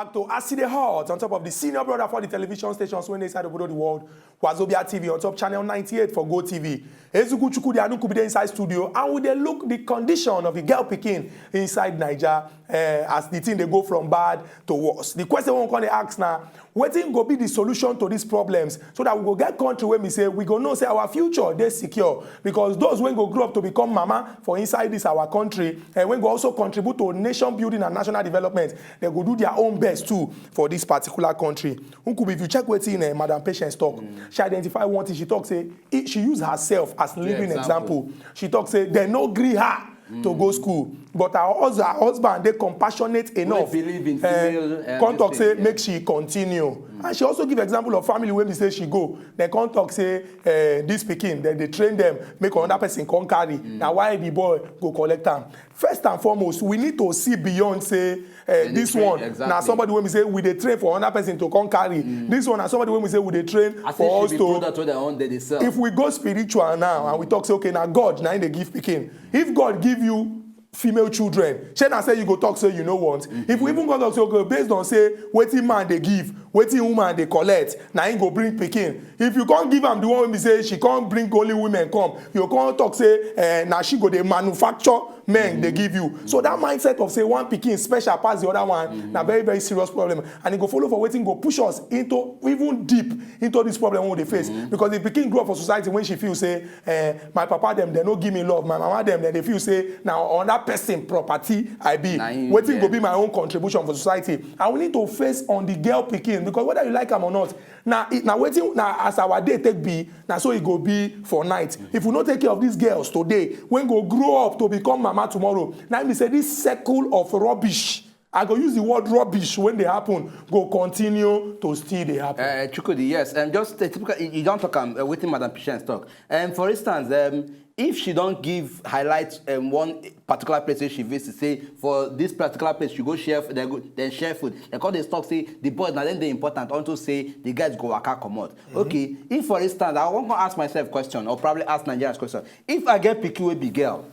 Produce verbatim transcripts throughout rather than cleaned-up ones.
Back to Aside Hot on top of the senior brother for the television stations when they side of the world, Wazobia T V on top channel ninety-eight for Go T V. Ezuku Chukwudi Anuku be dey inside studio and we dey look the condition of the girl pikin inside Niger, eh, as the thing dey go from bad to worse. The question we come dey ask now, wetin go be the solution to these problems so that we go get country wey be say we go know say our future dey secure, because those wey go grow up to become mama for inside this our country, eh, wey go also contribute to nation building and national development, they go do their own best too for this particular country. Nkubi, if you check wetin, eh, Madam Patience talk, she identify one thing. She talk say, i- she use herself as living example. She talk say they no gree her to go school, but her, hus- her husband dey compassionate enough, believe in eh, female, eh, come this talk thing, say yeah. Make she continue. And she also give example of family wey be say she go, they come talk say, eh, this pikin, dem dey train them, make another person come carry. Na why the boy go collect am? First and foremost, we need to see beyond say, eh, And the this train- one na exactly. Somebody wey be say we dey train for another person to come carry. This one na somebody wey be say we dey train As for if us she be to product wey dem own, they dey sell. If we go spiritual now and we talk say, okay, now God now they give pikin. If God give you female children, shey na say you go talk say you no want? If we even go talk say, okay, based on say wetin man dey give, wetin woman dey collect, na him go bring pikin. If you can't give am the one wey be say she can't bring only women come, you can't talk say, eh, na she go dey manufacture men dey give you. So that mindset of say one pikin special pass the other one na very, very serious problem, and e go follow for wetin go push us into even deep into this problem wey we dey face. Because the pikin grow up for society when she feel say, eh, my papa dem, dem no give me love, my mama dem, dem dey feel say na another person property I be. Na him, wetin go yeah. Be my own contribution for society? And we need to face on the girl pikin, because whether you like am or not, na na wetin na as our day take be, na so e go be for night. If we no take care of these girls today, when go grow up to become mama tomorrow, na im be say this circle of rubbish, I go use the word rubbish when they happen, go continue to still dey happen. Uh, Chukwudi, yes, and just a typical, you you don talk am, uh, wetin Madam Patience talk. Um, for instance, um, if she don give highlight um, one particular place wey she visit, say for this particular place she go share, f- they go, then share food. They come dey talk say the boys na dem dey important unto say the guys go waka comot. Okay, if for instance, I wan come ask myself question or probably ask Nigerians question. If I get pikin wey be girl,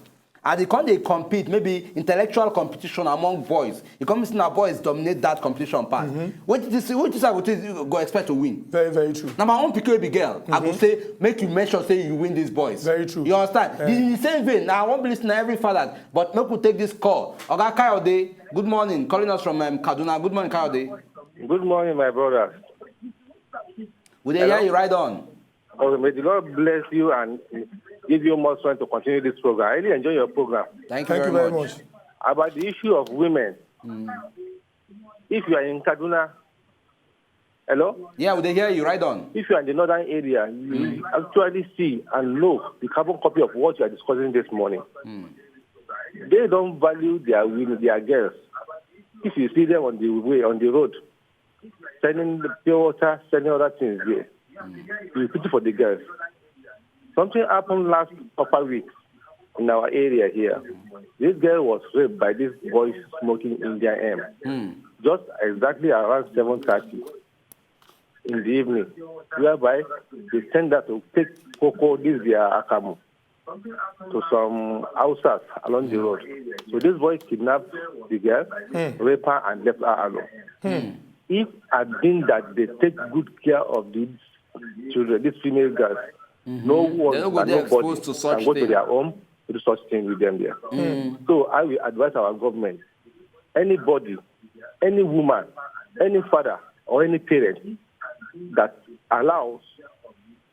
and they come dey compete, maybe intellectual competition among boys, e come mean say na boys dominate that competition pass. Wetin this, wetin I go take go expect to win? Very, very true. Na my own pikin wey be girl, I go say make you make sure say you win these boys. Very true. You understand? The, the same vein, na I wan be listening every father, but make we take this call. Oga Kayode, good morning. Calling us from um, Kaduna. Good morning, Kayode. Good morning, my brother. We dey hear you right on. Okay, may the Lord bless you and give you more strength to continue this program. I really enjoy your program. Thank you, Thank you very, very much. Much. About the issue of women, if you are in Kaduna, hello? Yeah, we dey hear you right on. If you are in the northern area, you actually see and know the carbon copy of what you are discussing this morning. They don't value their women, their girls. If you see them on the way, on the road, selling the pure water, selling other things there, you pity for the girls. Something happened last upper week in our area here. This girl was raped by this boy smoking Indian M. Just exactly around seven thirty in the evening, whereby they send her to take cocoa, this their akamu, to some houses along the road. So this boy kidnapped the girl, raped her, and left her alone. If had been that they take good care of these children, these female girls, no one They no go and dey nobody exposed to such can go to thing. Their home to do such thing with them there. So I will advise our government, anybody, any woman, any father, or any parent that allows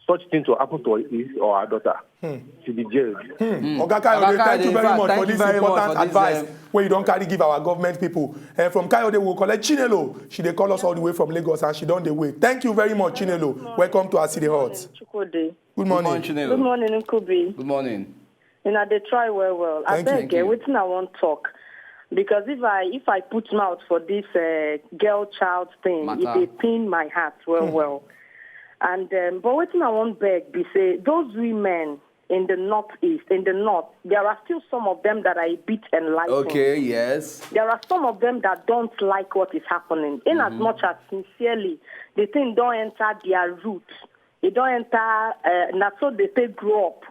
such thing to happen to his or her daughter, to be jailed. Oga Kayode, Oga thank you Kayode, very in fact, much for thank you this very much important for this, advice um, wey you don carry give our government people. Eh, from Kayode, we will collect Chinelo. She dey call us all the way from Lagos and she don dey wait. Thank you very much, Chinelo. Welcome to Aside Hot. Chukwudi. Good Good morning, morning. Chinelo. Good morning, Nkubi. Good morning. Una dey try well well. Thank you. Abeg, eh, wetin I wan talk, because if I if I put mouth for this uh, girl child thing, Matter. It dey pain my heart well well. And um, but wetin I wan beg be say those women in the northeast, in the north, there are still some of them that are a bit enlightened. Okay, yes. There are some of them that don't like what is happening. In as much as sincerely the thing don't enter their roots, it don't enter. Uh, na so they take grow up.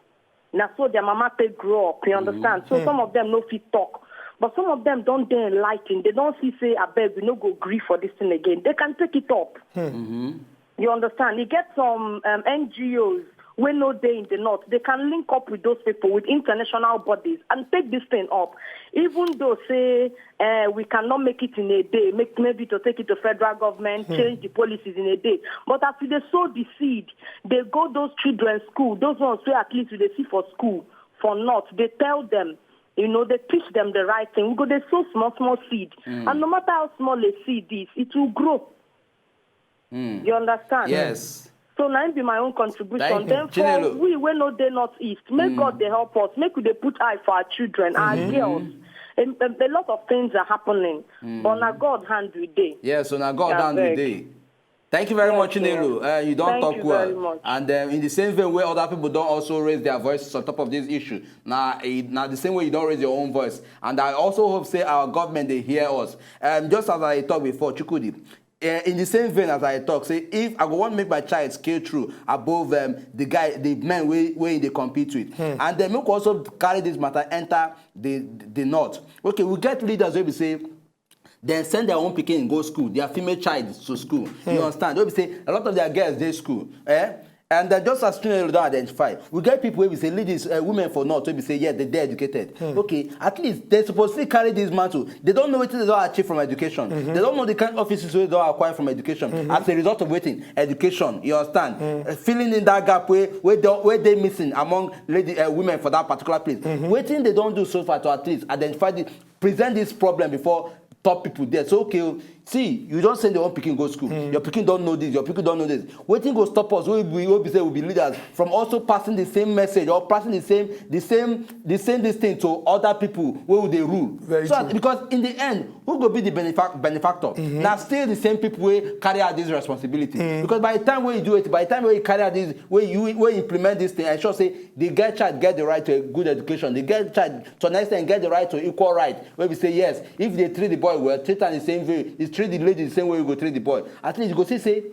Na so their mama take grow up. You understand? So some of them no fit talk. But some of them don't dey enlightened. They don't see say, "Abeg, we no go gree for this thing again." They can take it up. You understand? You get some um, N G Os wey no dey in the north. They can link up with those people, with international bodies, and take this thing up. Even though say uh, we cannot make it in a day, make maybe to take it to federal government, change the policies in a day. But as we dey sow the seed, they go those children school, those ones wey at least we dey see for school, for north, they tell them, you know, they teach them the right thing. We go dey sow small, small seed. And no matter how small a seed is, it will grow. You understand? Yes. So na im be my own contribution. Thank you. Then for Chinelo. We wey no dey northeast, make God dey help us. Make we dey put eye for our children, our girls. A, a, a lot of things are happening, but na God hand we dey. Yes, so now God Yeah, down beg. Today. Thank you very Yes, much, Chinelo. yes. Uh, you don't Thank talk you well. Very much. And um, in the same vein where other people don't also raise their voices on top of this issue. Now, eh, now the same way you don't raise your own voice. And I also hope say our government they hear us. Um, just as I talked before, Chukudi, uh, in the same vein as I talk, say if I go want make my child scale through above um, the guy, the men we, we they compete with, and then make also carry this matter enter the the north. Okay, we get leaders wey be say dem send their own pikin go school, their female child to school. You understand? Wey be say a lot of their girls dey school, eh? And then just as Chinelo don identify, we get people wey be say ladies, uh, women for north wey be say yes, they dey educated. Okay, at least they suppose still carry this mantle. They don't know wetin they don achieve from education. They don't know the kind of offices wey they don acquire from education as a result of wetin education. You understand? Uh, filling in that gap wey wey don wey dey missing among lady uh, women for that particular place. Wetin they don do so far to at least identify the present this problem before top people there. So okay, oh, see, you don send your own pikin go school. Your pikin don know this. Your pikin don know this. Wetin go stop us? We we we be say we be leaders from also passing the same message or passing the same the same the same this thing to other people wey we dey rule. Very So true. Because in the end, who go be the benefac benefactor? Na still the same people wey carry out this responsibility. Because by the time wey you do it, by the time wey you carry out this, wey you wey implement this thing, I sure say the girl child get the right to a good education. The girl child to an extent get the right to equal right. Wey be say yes, if they treat the boy well, treat am the same way. If treat the lady the same way, you go treat the boy. At least you go see say,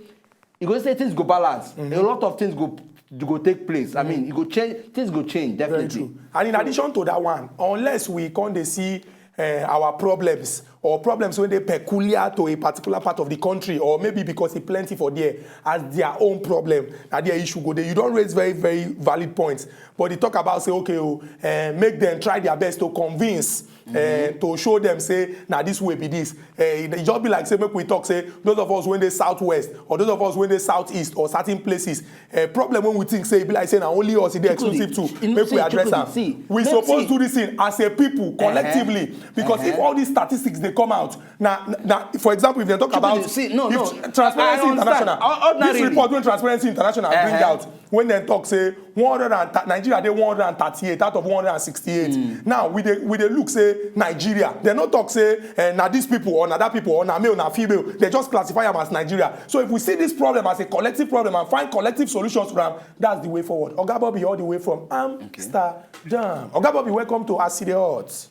you go say things go balance. A lot of things go go take place. I mean, you go change. Things go change Very definitely. True. And in addition to that one, unless we come dey see uh, our problems or problems wey dey peculiar to a particular part of the country, or maybe because e plenty for there as their own problem, na their issue go dey. You don raise very, very valid points, but they talk about say, okay, oh, uh, make them try their best to convince, uh, to show them say na this way be this. Uh, e just be like say make we talk say those of us wey dey southwest or those of us wey dey southeast or certain places, uh, problem wey we think say e be like say na only us e dey exclusive to, you know, make we see, address Chukudi, am. see, We make- suppose see. Do this thing as a people collectively, because if all these statistics dey come out, na na for example, if dem talk Chukudi, about see, no, if no, Transparency I understand. International, O- ordinarily. This report wey Transparency International bring out, when dem talk say one hundred and Nigeria dey one hundred and thirty-eight out of one hundred and sixty-eight. Now we dey we dey look say Nigeria, dem no talk say eh, na these people or na that people or na male na female. They just classify am as Nigeria. So if we see this problem as a collective problem and find collective solutions to am, that's the way forward. Oga Bobby, all the way from Amsterdam. Oga Bobby, welcome to As E Dey Hot.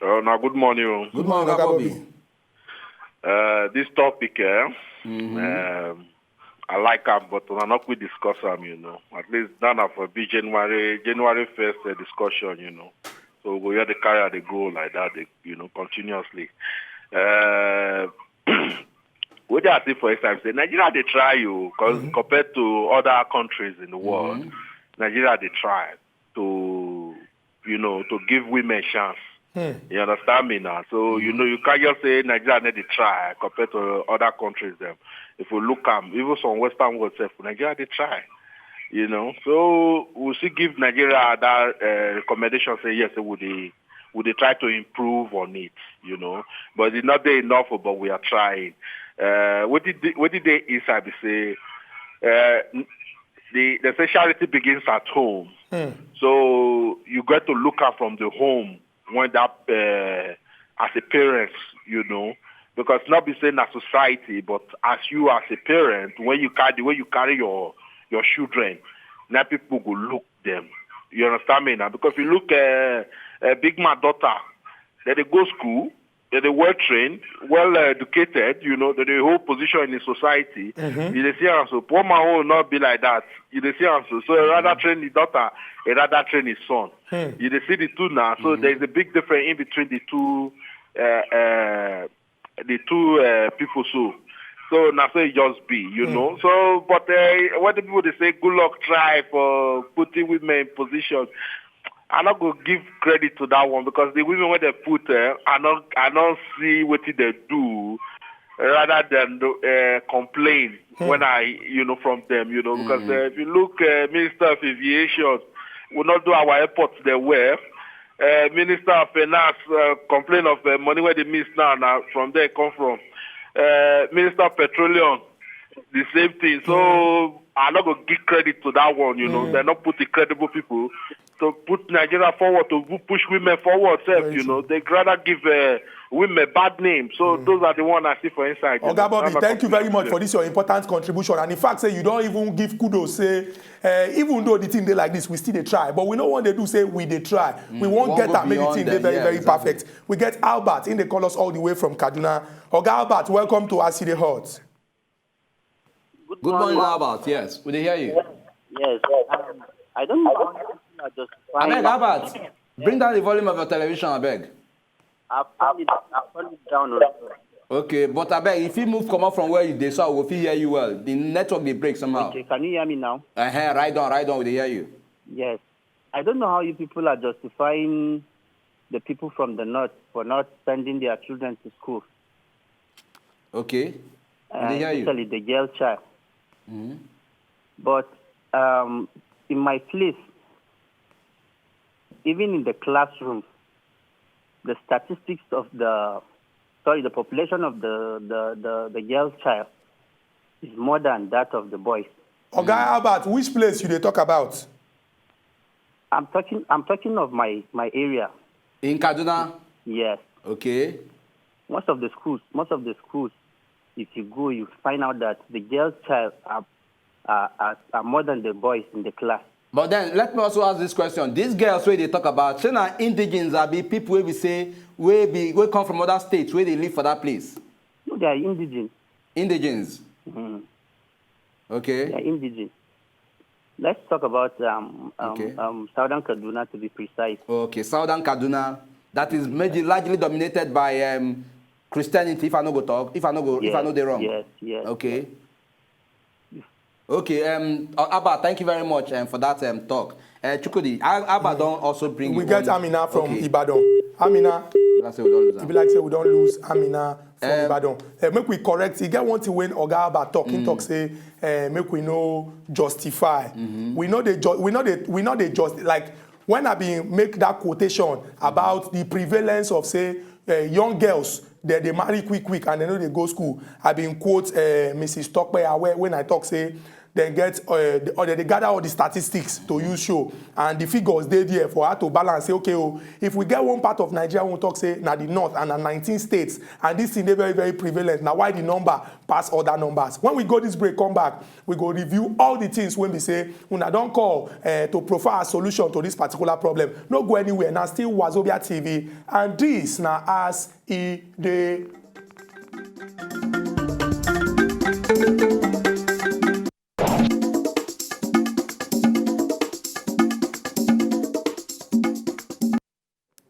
Uh, now, good morning. Oh. Good morning, Oga Bobby. Uh, this topic, eh, um, I like am, but I not quick discuss am. You know, at least that na for be January January first uh, discussion. You know, so we have the carry the goal like that, they, you know, continuously. Uh, what I see for example, say Nigeria they try you because compared to other countries in the world, Nigeria they try to you know to give women chance. You understand me now? So you know you can't just say Nigeria need to try compared to other countries. Them, if we look am, even some Western world self, Nigeria they try. You know, so we still give Nigeria that uh, recommendation. Say yes, would they would they try to improve on it? You know, but it's not there enough. But we are trying. Uh, what did they, what did they inside be say? Uh, the the say charity begins at home. So you got to look out from the home when that uh, as a parent, you know, because not be saying as society, but as you as a parent, when you carry the way you carry your your children, now people go look them. You understand me now? Because you look uh, a big man daughter, then they go school, They're well trained, well educated, you know, they dey hold position in the society. You dey see am so. Poor man will not be like that. You dey see am so. So he rather train the daughter, he rather train his son. You dey see the two now. So there's a big difference in between the two, uh, uh, the two uh, people. So, so now so it just be, you know. So, but uh, what the people they say, good luck try for putting women in position. I not go give credit to that one because the women where they put, uh, I not, I not see what they do rather than uh, complain when I, you know, from them, you know, because uh, if you look, uh, Minister of Aviation will not do our airports the well. Uh, Minister of Finance uh, complain of uh, money where they miss now, now from there come from. Uh, Minister of Petroleum, the same thing. So I not go give credit to that one, you know. They not put the credible people to put Nigeria forward, to pu- push women forward, self, you know. They rather give uh, women bad name. So those are the one I see for inside. You Oga know. Bobby, That's my thank you very much contribution. For this your important contribution. And in fact, say you don't even give kudos. Say, uh, even though the thing they like this, we still dey try. But we know what they do. Say we dey try. We won't won't get go that many beyond things. They that, very yeah, very exactly. Perfect. We get Albert in the call us all the way from Kaduna. Oga Albert, welcome to Aside Hot. Good morning, Albert. Yes, we dey hear you. Yes. Um, I don't know how you people are justifying. Abeg, Albert, bring down the volume of your television, abeg. I've turned it, I've turned it down already. Okay, but abeg, if you move comot from where you dey, so I go fit hear you well. The network dey break somehow. Okay, can you hear me now? Uh-huh, right on, right on, we dey hear you. Yes. I don't know how you people are justifying the people from the north for not sending their children to school. Okay. We dey hear you. Especially the girl child. But um, in my place, even in the classroom, the statistics of the, sorry, the population of the, the, the, the girl child is more than that of the boys. Oga Albert, which place you dey talk about? I'm talking, I'm talking of my, my area. In Kaduna? Yes. Okay. Most of the schools, most of the schools, if you go, you find out that the girl child are, are, are, are more than the boys in the class. But then let me also ask this question: these girls wey dey talk about, say na indigenes, abi people wey be say wey be wey come from other states wey dey live for that place? No, they are indigenous. Indigenes. Mm. Okay. They are indigenous. Let's talk about um, um, okay. Um, Southern Kaduna, to be precise. Okay, Southern Kaduna. That is major, largely dominated by um, Christianity. If I no go talk, if I no go, yes, if I no dey wrong. Yes, yes. Okay. Okay, um, uh, Abba, thank you very much um, for that um, talk. Uh, Chukudi, Abba mm. Don't also bring. We get one. Amina from okay. Ibadan. Amina. Let's say we don't lose. If you like, say we don't lose Amina from um, Ibadan. Uh, make we correct. He get one thing when Oga Abba talk. Mm. He talk say, uh, make we no justify. Mm-hmm. We know they, ju- we know they, we know they just like when I been make that quotation about the prevalence of say uh, young girls they they marry quick quick and they know they go school. I been quote uh, Missus Tokpe Awe when I talk say they get uh, the, or they gather all the statistics to use show and the figures they there for her to balance say okay oh if we get one part of Nigeria we talk say na the north and na nineteen states and this thing they very very prevalent na why the number pass other numbers when we go this break come back we go review all the things when we say una don call uh, to profile a solution to this particular problem no go anywhere na still Wazobia T V and this na as e dey.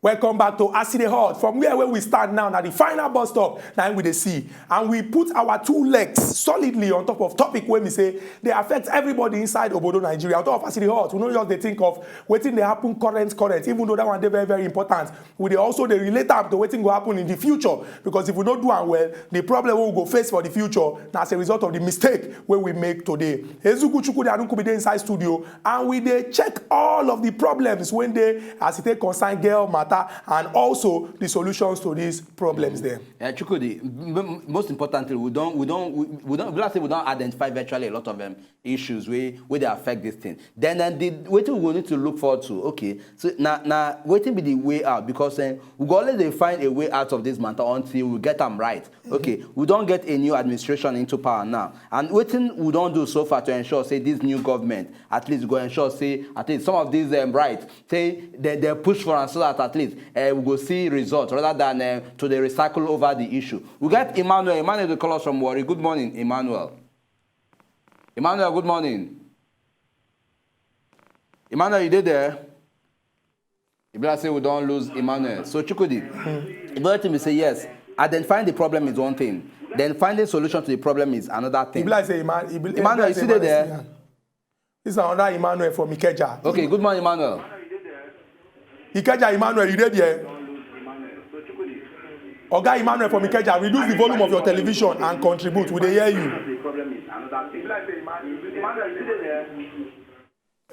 Welcome back to Aside Hot. From where, where we stand now, now the final bus stop, now we dey see. And we put our two legs solidly on top of topic where we say they affect everybody inside Obodo Nigeria. On top of Aside Hot, we know just they think of waiting they happen current, current, even though that one they very, very important. We dey also dey relate am to wetin go happen in the future because if we no do am well, the problem wey we go face for the future na as a result of the mistake wey we make today. Ezuku Chukwudi Anukubi dey inside studio and we dey check all of the problems wey dey as e take concern girl matter and also the solutions to these problems dem. Yeah, Chukwudi, m- m- most importantly, we don we don we, we don like say we don identify virtually a lot of them issues wey wey dey affect this thing. Then then the wetin we go need to look forward to, okay, so na na wetin be the way out because eh, we go always dey find a way out of this matter until we get am right. Okay, we don get a new administration into power now and wetin we don do so far to ensure say this new government at least go ensure say at least some of these um, rights say they, they push for am so that at least uh, we go see results rather than uh, to dey recycle over the issue. We get Emmanuel. Emmanuel dey call us from Warri. Good morning, Emmanuel. Emmanuel, good morning. Emmanuel, you dey there? E be like say we don lose Emmanuel. So Chukwudi, the other thing we say yes. Identifying the problem is one thing. Then finding solution to the problem is another thing. E be like say Emma-, e be, e be Emmanuel, like you say still dey Emmanuel there? Still dey. This is another Emmanuel from Ikeja. Okay, good morning, Emmanuel. Ikeja Emmanuel, you dey there? Oga Emmanuel from Ikeja, reduce the volume of your television and contribute. We dey hear you.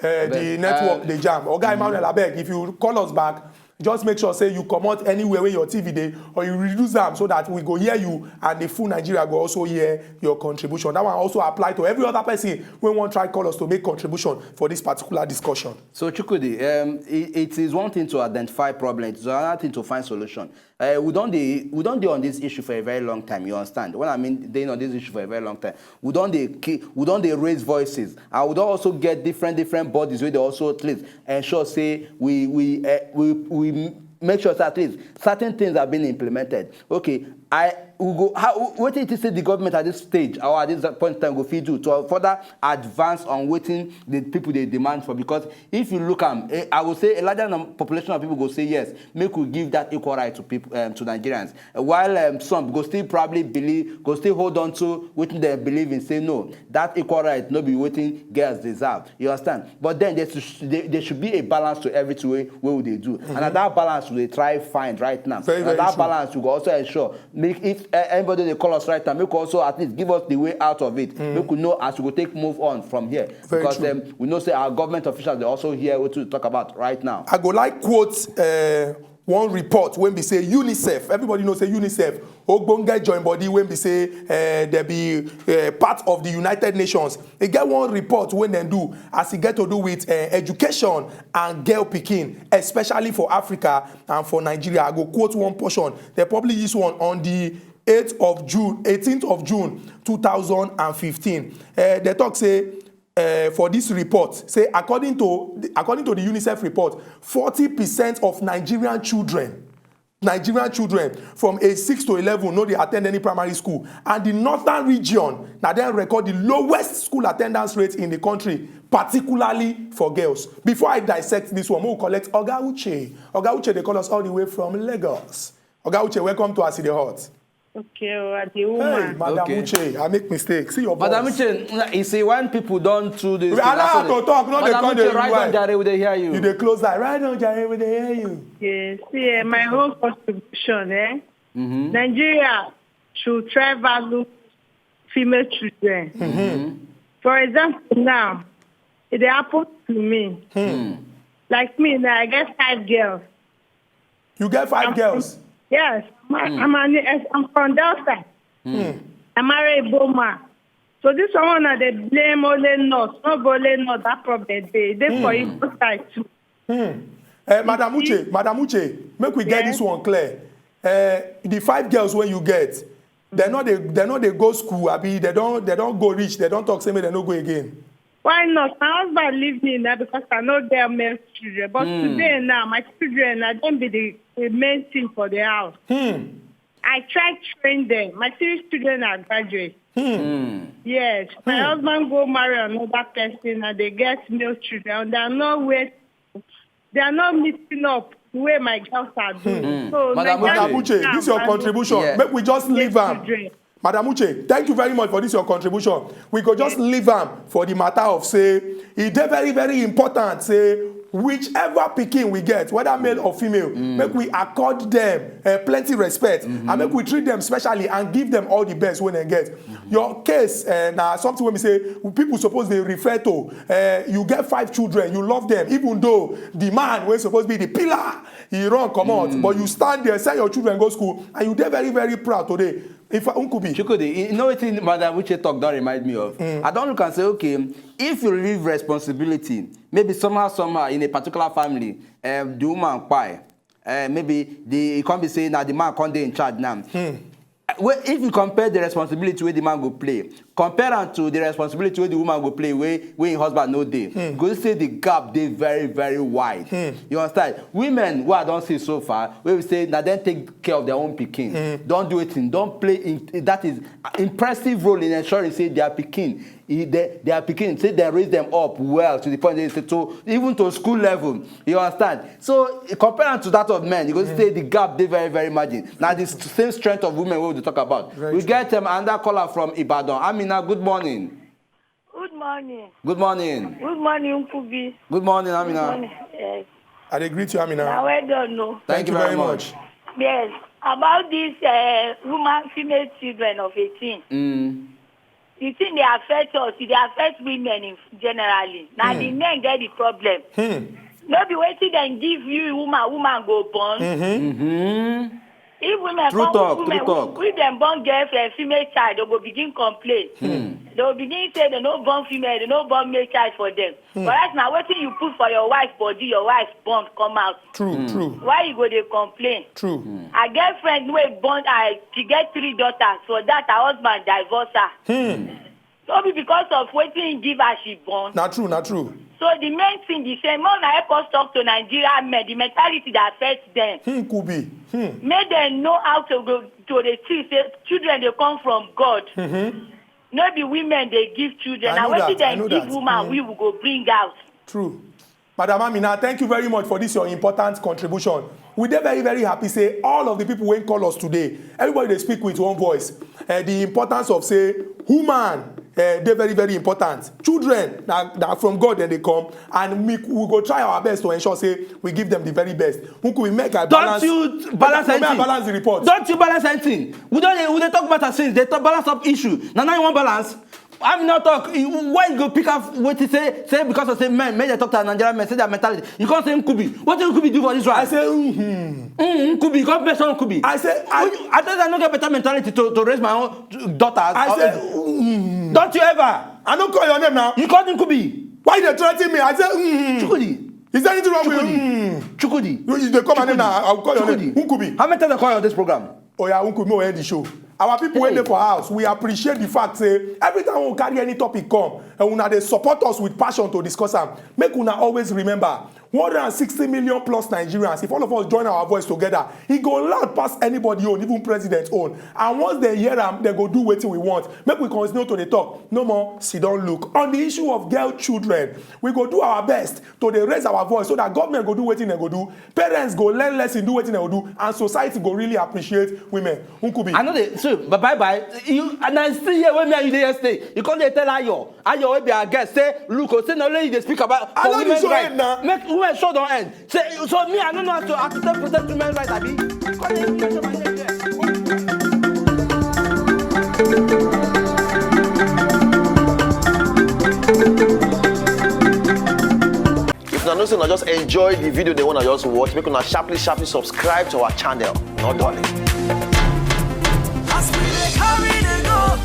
Uh, the Abeg, network uh, dey jam. Oga Emmanuel, abeg, if you call us back, just make sure say you comot anywhere where your T V dey, or you reduce am so that we go hear you and the full Nigeria go also hear your contribution. That one also apply to every other person wey wan try call us to make contribution for this particular discussion. So Chukwudi, um, it, it is one thing to identify problem, it's another thing to find solution. Uh, we don dey, we don dey on this issue for a very long time. You understand? When I mean dey on this issue for a very long time, we don dey ki-, we don dey raise voices, and we don also get different different bodies wey dey also at least ensure say we we uh, we we make sure say at least certain things have been implemented. Okay, I we go how wetin you think say the government at this stage or at this point in time go fit do to further advance on wetin the people dey demand for, because if you look am, eh, I go say a larger num-, population of people go say yes, make we give that equal right to people, um, to Nigerians. Uh, while um, some go still probably believe, go still hold on to wetin dem believe in, say no, that equal right no be wetin girls deserve. You understand? But then there should, there, there should be a balance to everything wey, wey we dey do. And na that balance we dey try find right now. Very, na very that true. Balance we go also ensure make if uh, anybody dey call us right now, make we also at least give us the way out of it. Make we know as we go take move on from here. Very because true. Um, we know say our government officials dey also hear wetin we talk about right now. I go like quote uh, one report wey be say UNICEF, everybody know say UNICEF, ogbonge join body wey be say uh, they be uh, part of the United Nations. E get one report wey dem do as e get to do with uh, education and girl pikin, especially for Africa and for Nigeria. I go quote one portion. They publish this one on the eighth of June, eighteenth of June two thousand and fifteen. Uh, they talk say uh, for this report, say according to according to the UNICEF report, forty percent of Nigerian children, Nigerian children from age six to eleven no dey attend any primary school, and the northern region na dem record the lowest school attendance rate in the country, particularly for girls. Before I dissect this one, we will collect Oga Uche. Oga Uche dey call us all the way from Lagos. Oga Uche, welcome to As E Dey Hot. Okay, oh, I be woman. Hey, Madam okay. Uche, I make mistake. See your Madam voice. Uche, you see when people don't do this. We allow to talk, no dey Madam come Uche, dey right on, jare, we dey hear you. You dey close eye. Right on, jare, we dey hear you. Yes, see, eh, my own contribution, eh? Mm-hmm. Nigeria should try value female children. Mm-hmm. For example, now, it dey happen to me. Hmm. Like me, now I get five girls. You get five I'm girls? From, yes, I'm, hmm. I'm, an, I'm from Delta. Hmm. I marry Boma. So this one, I dey blame only North. No be only North, that problem dey. Dey for hmm. Igbo side too. Hmm. Uh, Madam Uche, Madam Uche, make we get yes. This one clear. Uh, the five girls wey you get, they no dey, they no dey go school, abi they don, they don go reach, they don talk say make they no go again. Why not? My husband leave me now because I no get male children. But hmm. Today now, my children, I don't be the, the main thing for the house. Hmm. I try train them. My three children are graduates. Hmm. Hmm. Yes. My hmm. Husband go marry another person and they get male children. They are not wait. They are not meeting up the way my girls are doing. Hmm. So Madam Uche, this your contribution. Yeah. Make we just leave am. Madam Uche, thank you very much for this your contribution. We go just leave am for the matter of say e dey very very important say whichever pikin we get, whether male or female, mm. Make we accord them uh, plenty respect mm-hmm. And make we treat them specially and give them all the best when they get. Mm-hmm. Your case uh, na something wey be say people suppose dey refer to. Uh, you get five children, you love them, even though the man wey suppose be the pillar he run comot, mm. But you stand there, send your children go school, and you dey very very proud today. If Nkubi. Chukwudi, you know wetin Madam Uche talk don remind me of. Mm. I don look and say, okay, if you leave responsibility, maybe somehow, somehow in a particular family, um, the woman kpai, uh, maybe the, e come be say na the man come dey in charge now. Hmm. Well, if you compare the responsibility wey the man go play, Compare am to the responsibility wey the woman go play, wey wey im husband no dey. You go see say the gap dey very, very wide. You understand? Women wey I don see so far, wey we say na dem take care of their own pikin, don do wetin, don play in, that is, impressive role in ensuring say their pikin, e, their, their pikin, say dem raise them up well to the point they say to, even to school level. You understand? So compare am to that of men, you go see say the gap dey very, very margin. Na the s- same strength of women wey we dey talk about. Very We true. get um, another caller from Ibadan. Amina, good morning. Good morning. Good morning. Good morning, Nkubi. Good morning, Good Amina. morning. Yes. I dey greet you, Amina. Now, well done, no. Thank Thank you you very very much. much. Yes. About this uh, woman, female children of eighteen, Mm. the thing they affect us, they affect women in generally. Now, the men get the problem. Hmm. No be wetin dem give you, woman, woman go born. Mm-hmm. If women True come talk, with women, true talk. If dem born girl, uh, female child, they go begin complain. They go begin say they no born female, they no born male child for them. But right now, wetin you put for your wife body, your wife born come out. True, true, Why you go dey complain? True. Her girlfriend wey born, I she get three daughters. For that, her husband divorce her. No be because of wetin he give her she born. Na true, na true. So the main thing be say, more na help us talk to Nigeria men, the mentality that affects them. Hmm, could be. Hmm. Make them know how to go to the thing say children they come from God. No be women they give children. I Now know wetin that, I dem know give that. woman, Mm. we will go bring out. True. Madam Amina, thank you very much for this your important contribution. We dey very, very happy say all of the people wey call us today, everybody dey speak with one voice. Uh, the importance of say woman uh, dey very, very important. Children na, na from God dem dey come, and we, we go try our best to ensure say we give them the very best. Who could we make I Don't balance? you balance Make I anything? balance the report. Don't you balance anything? We don't. We dey talk about since they talk balance up issue. Now, now you want balance. I'm not talk. Why you go pick up what he say? Say because of say men, men they talk to Nigerian men, say their mentality. You can't say Nkubi. What did Nkubi do for this one? I say, mm-hmm. Mm, Nkubi, you can't mention Nkubi. I say, I, Who you- I thought I don't get better mentality to, to raise my own daughters. I Or- say, mm-hmm. Don't you ever? I don't call your name now. You called Nkubi. Why you dey threaten me? I say, mm-hmm. Chukudi. Is there anything wrong with you? Mm. Chukudi. You, you dey call my name now. I will call your name. Chukudi. Nkubi. How many times I call you on this program? Oh yeah, Nkubi, we end the show. Our people wey Hey. dey for house, we appreciate the fact say every time we carry any topic come, and una dey support us with passion to discuss am. Make una always remember, one hundred sixty million plus Nigerians, if all of us join our voice together, e go loud pass anybody own, even president own. And once they hear am, they go do wetin we want. Make we continue to dey talk. No more sit down look. On the issue of girl children, we go do our best to dey raise our voice so that government go do wetin dem go do, parents go learn lesson, do wetin dem go do, and society go really appreciate women. Nkubi. I know they so, but bye bye. You and I still here when me and you dey yesterday. You come dey tell Ayo, Ayo wey be our guest, say, look, oh, say na only you dey speak about for Allow the women's show rights. end now. Make women show don end. Say, so me, I don't know how to, how to take protect women's rights, abi? Come dey mention my name there. If una know say una just enjoy the video, they wanna just watch, make una sharply, sharply subscribe to our channel. No darling. As we dey carry dey go,